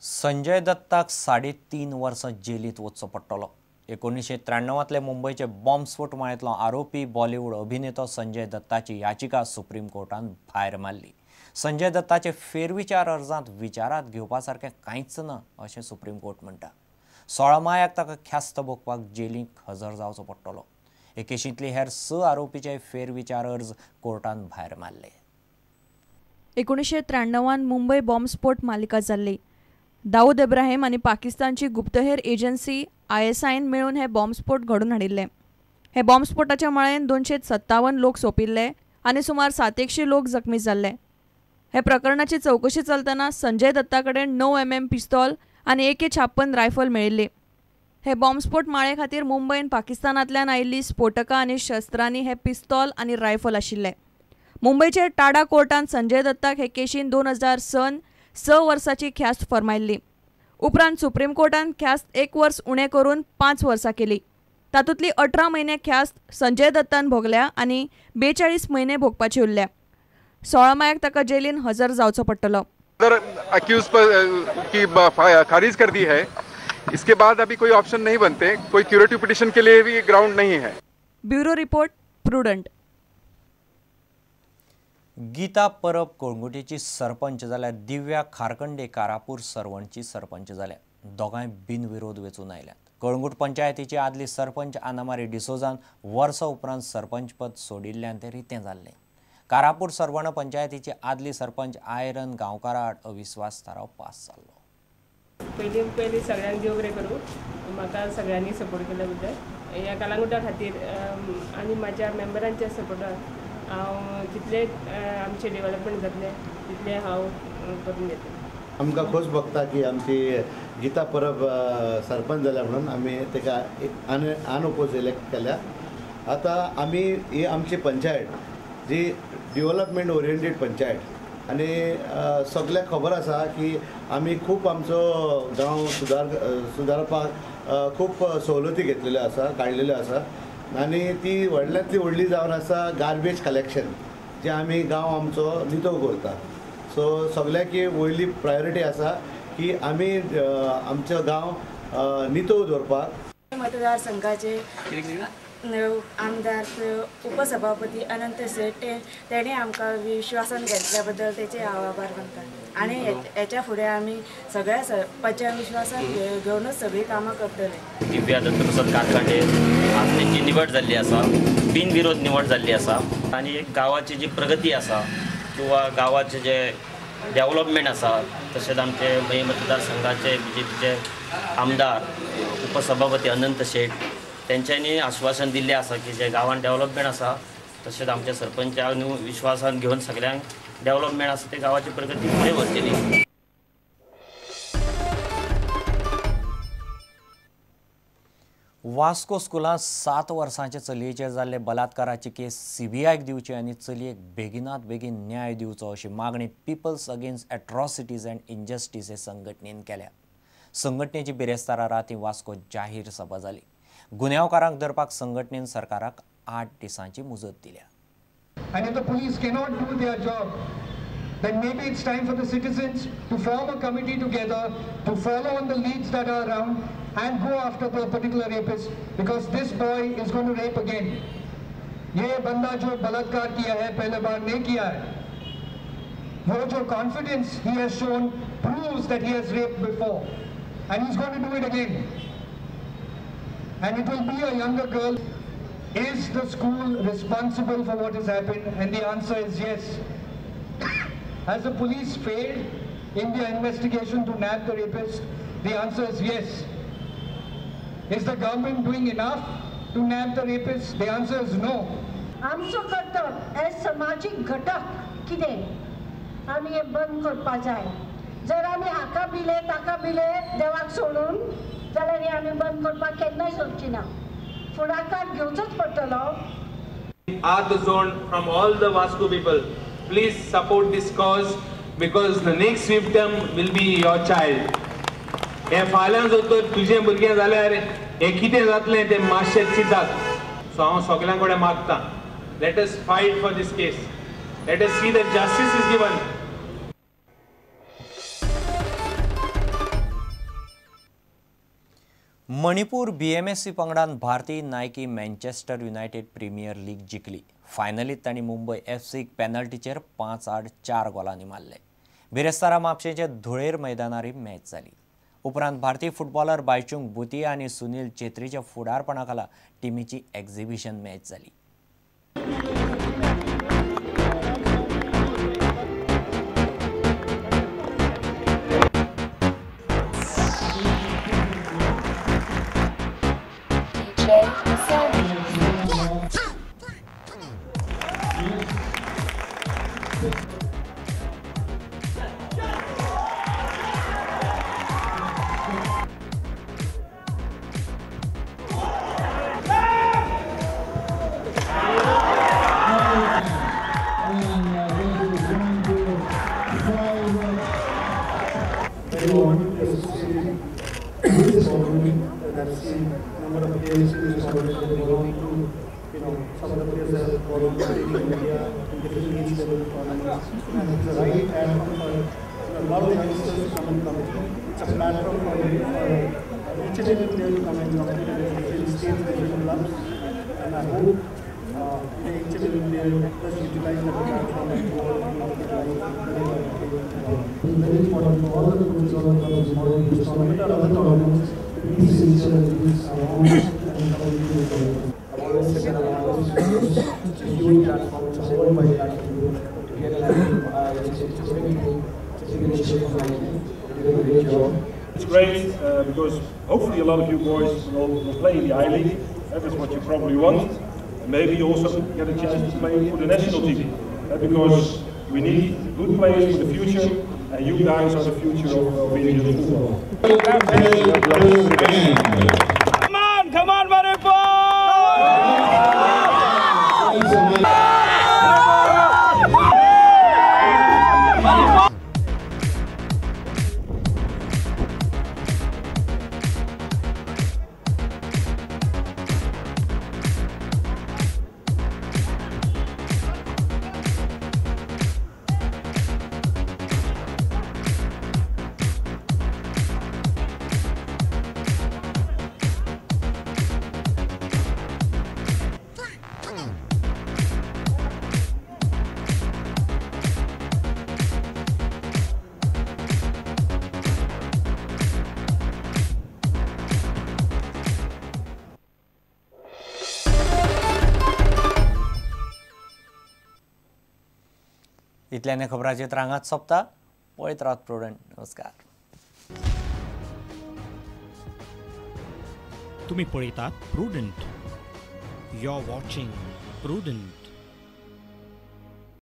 संजय दत्ताक 3.5 वर्सां जेलींत वचचो पडटलो. 1993तले मुंबयचे बॉम्बस्फोट माळेंतलो आरोपी बॉलिवूड अभिनेतो संजय दत्ताची याचिका सुप्रीम कोर्टान भायर मारली. संजय दत्ताचे फेरविचार अर्जांत विचारांत घेवपा सारकें कांयच ना अशें सुप्रीम कोर्ट म्हणटा. 16 मायाक ताका ख्यास्त भोगपाक जेलींत हजर जावचो पडटलो. हे केशींतले हेर 6 आरोपीचे फेरविचार अर्ज कोर्टान भायर मारले. 1993 मुंबय बॉम्बस्फोट मालिका जाल्ली. दाऊद इब्राहिम आनी पाकिस्तानची गुप्तहेर एजन्सी ISIन मेळून हे बॉम्बस्फोट घडोवन हाडिल्ले. हे बॉम्बस्फोटाच्या मळेन 257 लोक सोंपिल्ले आनी सुमार 700 लोक जखमी जाल्ले. हे प्रकरणाची चवकशी चलतना संजय दत्ता कडेन 9 mm पिस्तॉल आनी AK-56 rifle मेळिल्ली. हे बॉम्बस्फोट माळे खातीर मुंबयन पाकिस्तानांतल्यान आयिल्ली स्फोटकां आनी शस्त्रांनी हे पिस्तॉल आनी रायफल आशिल्ले. मुंबयचे टाडा कोर्टान संजय दत्ताक हे केशीन 2000 6 वर्साची ख्यास्त फर्मायल्ली. उपरांत सुप्रीम कोर्टान ख्यास्त 1 वर्स उणें करून 5 वर्सां केली. तातूंतली 18 म्हयने ख्यास्त संजय दत्तान भोगल्या आनी 42 म्हयने भोगपाची उरल्या. 16 मायाक ताका जेलीन हजर जावचो पडटलो. अक्यूज की खारिज कर दी है, इसके बाद अभी कोई ऑप्शन नहीं बनते, कोई क्यूरेटिव पिटिशन के लिए भी ग्राउंड नहीं है. Bureau report, Prudent. Geeta Parab कळंगुटेची sarpanch जाल्यार दिव्या खारकंडे कारापूर सरवणची सरपंच जाल्या. दोगांय बिनविरोध वेंचून आयल्यात. कळंगूट पंचायतीची आदली सरपंच आनामारी डिसोजान वर्सा उपरांत सरपंचपद सोडिल्ल्यान तें रितें जाल्लें. कारापूर सरवण पंचायतीची आदली सरपंच आयरन गांवकारा आड अविस्वास थाराव पास जाल्लो. पयलीं पयलीं सगळ्यांक देव बरें करूं, म्हाका सगळ्यांनी सपोर्ट केल्या बद्दल. ह्या कलांगुटा खातीर आनी म्हाज्या मेंबरांच्या सपोर्टान हांव जितलें आमचें डेवलपमेंट जातलें तितलें हांव करून घेतलें. आमकां खोस भोगता की आमची गीता परब सरपंच जाल्या म्हणून आमी ताका अनओपोज इलेक्ट केल्या. आतां आमी ही आमची पंचायत जी डेवलपमेंट ओरिएंटेड पंचायत आनी सगळ्यांक खबर आसा की आमी खूब आमचो गांव सुदारपाक खूब सवलती घेतलेल्यो आसा, काडलेल्यो आसा आनी ती व्हडल्यांतली व्हडली जावन आसा गार्बेज कलेक्शन, जे आमी गांव आमचो नितळ करता. सो सगळ्यांक वयली प्रायोरिटी आसा की आमी आमचो गांव नितळ दवरपाक. मतदारसंघाचे आमदार उपसभापती अनंत शेट तेणे आमकां विश्वासान घेतल्या बद्दल तेचे हांव आभार मानता आनी हेच्या फुडें आमी सगळ्या सरपंचा विश्वासान घेवनूच सगळीं कामां करतले. दिव्या दत्तप्रसाद कारखांडे आज तेंची निवड जाल्ली आसा, बिनविरोध निवड जाल्ली आसा आनी गांवाची जी प्रगती आसा किंवा गांवाचें जे डेवलपमेंट आसा, तशेंच आमचे मयें मतदारसंघाचे बीजेपीचे आमदार उपसभापती अनंत शेट तेंच्यांनी आश्वासन दिल्लें आसा की जे गांवांत डेवलपमेंट आसा तशेंच आमच्या सरपंचान विश्वासान घेवन सगळ्यांक डेवलपमेंट आसा ते गांवाची प्रगती फुडें व्हरतली. वास्को स्कुलांत 7 वर्सांचे चलयेचेर जाल्ले बलात्काराची केस सीबीआयक दिवची आनी चलयेक बेगिनात बेगीन न्याय दिवचो अशी मागणी People's Against Atrocities and Injustice हे संघटनेन केल्या. संघटनेची बिरेस्तारा राती वास्को जाहीर सभा जाली. गुन्यांवकारांक धरपाक संघटनेन सरकाराक 8 दिसांची मुजत दिल्या. And if the police cannot do their job, then maybe it's time for the citizens to form a committee together to follow on the leads that are around and go after the particular rapist, because this boy is going to rape again. ये बंदा जो बलात्कार किया है पहले bar नहीं किया है, वो जो confidence he has shown proves that he has raped before and he's going to do it again. And it will be a younger girl. Is the school responsible for what has happened? And the answer is yes. Has the police failed in their investigation to nab the rapist? The answer is yes. Is the government doing enough to nab the rapist? The answer is no. आमचो कर्तव्य as समाजीक घटक कितें आमी हें बंद करपा जाय. जर आमी हाका भिले ताका भिले देवाक सोडून जाल्यार हें आमी बंद करपाक केन्नाय सोदची ना. फुडाकार घेवचोच पडटलो. Art zone from all the Vasco people, please support this cause because the next victim will be your child. हे फाल्यां जर तर तुजें भुरगें जाल्यार हें कितें जातलें तें मातशें चिंतात. सो हांव सगळ्यां कडेन मागता, let us fight for this case, let us see that justice is given. Manipur बीएमएससी पंगडान भारतीय Nike Manchester United Premier League जिखली. फायनलीत तांणी मुंबय एफसीक पेनल्टीचेर 5-4 गोलांनी मारले. बिरेस्तारा म्हापशेंच्या धुळेर मैदानार ही मॅच जाली. उपरांत भारतीय फुटबॉलर बायचुंग भुतिया आनी सुनील चेत्रीच्या फुडारपणाखाला टिमीची एक्झिबिशन मॅच जाली. It's great because hopefully a lot of you boys will play in the I-League. That's what you probably want. And maybe you also get a chance to play for the national team. Because we need good players for the future, and you guys are the future of Indian football. Come on, Manipur! इतल्याने खबरांचे रांगात सोंपता. पळयत रावत prudent. नमस्कार. तुम्ही पळयतात Prudent. You are watching Prudent.